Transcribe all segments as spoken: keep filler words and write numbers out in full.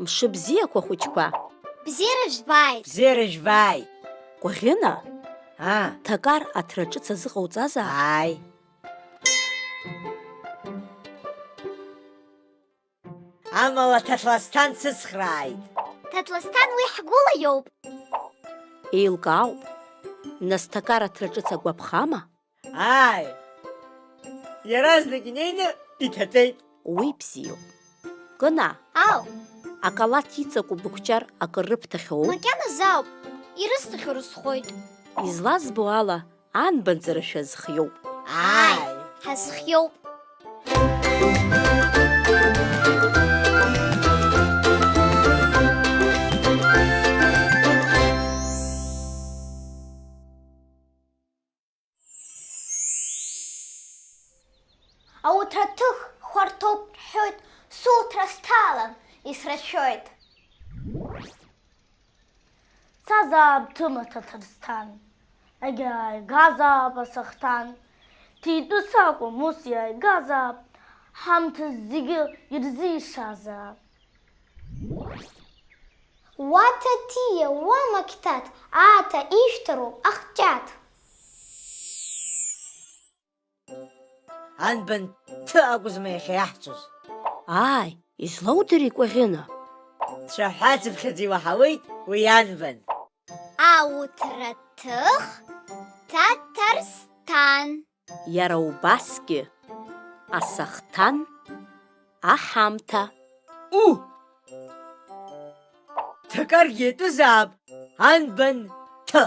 Мшыбзиақәа, хәыҷқәа! Бзиара жәбааит! Бзиара жәбааит! Кәаӷьына, аа, Ҭакар аҭра ҿыц азыҟауҵазаап? Ааи. Амала Ҭаҭласҭан дсыцхрааит. Ҭаҭласҭан уи ҳгәыла иоуп. Еилкаауп. Нас Ҭакар аҭра ҿыц агәаԥхама? Ааи. Иаразнак инеины иҭаҵеит. Уи бзиоуп. Кына. Ау. Акалаҭ иҵаку бықәҷар акыр рыбҭахьоу? Макьаназы ауп. Ирысҭахьоу рызхоит. Излазбо ала, анбанҵара шәазхиоуп. Ааи, ҳазхиоуп. Ауҭраҭых хәарҭоуп рҳәоит, суҭра сҭалан, исрашәоит. Цазаап Ҭыма Ҭаҭарсҭан, егьааигазаап асахҭан. Ҭитәыс акәым, ус иааигазаап, ҳамҭа зегьы ирзишазаап. Уа Ҭатиа, уа Мақьҭаҭ, ааҭа ишәҭароуп ахҷаҭ. Анбан ҭы акәызма иахьа иаҳҵоз? Ааи, излоудыри Кәаӷьына? Цәаҳәацыԥхьаӡа иуаҳауеит уи анбан. Ауҭраҭых Ҭаҭарсҭан. Иара убасгьы асахҭан аҳамҭа. У! Ҭакаргьы иатәызаап анбан ҭы.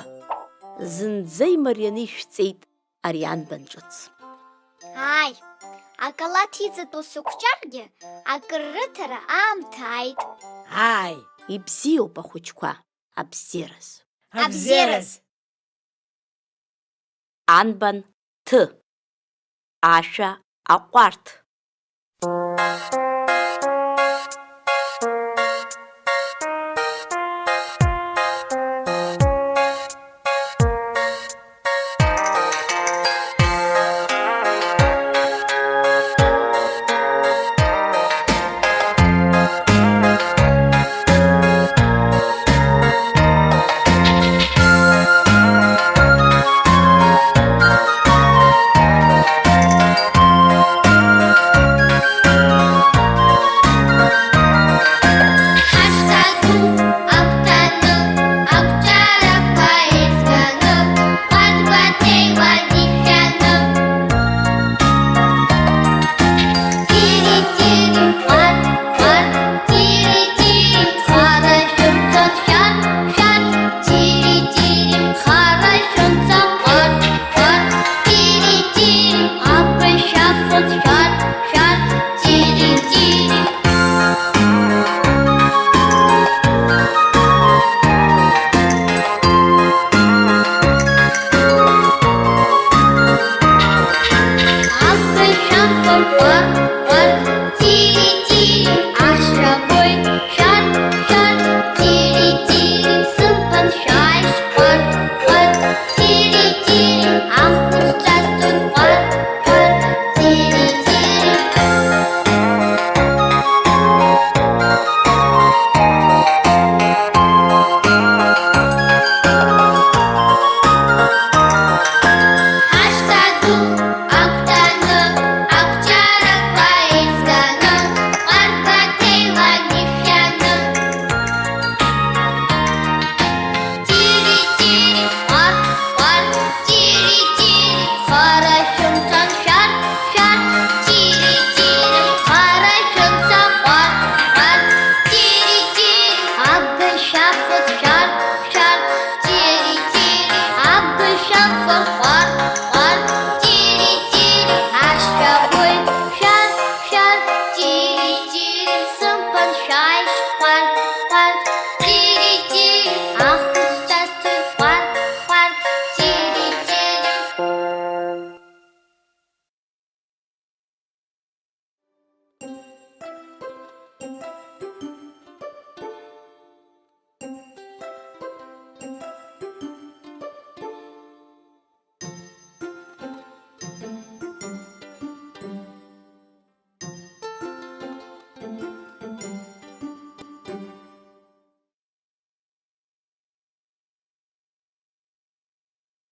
Зынӡа имарианы ишәҵеит ари анбан ҿыц. Ааи, акалаҭ иҵатәоу сықәҷаргьы акыр рыҭара аамҭа ааит. Ааи. Ибзиоуп, ахәыҷқәа, абзиараз. Абзиараз. Анбан ҭы. Ашәа аҟәарҭ.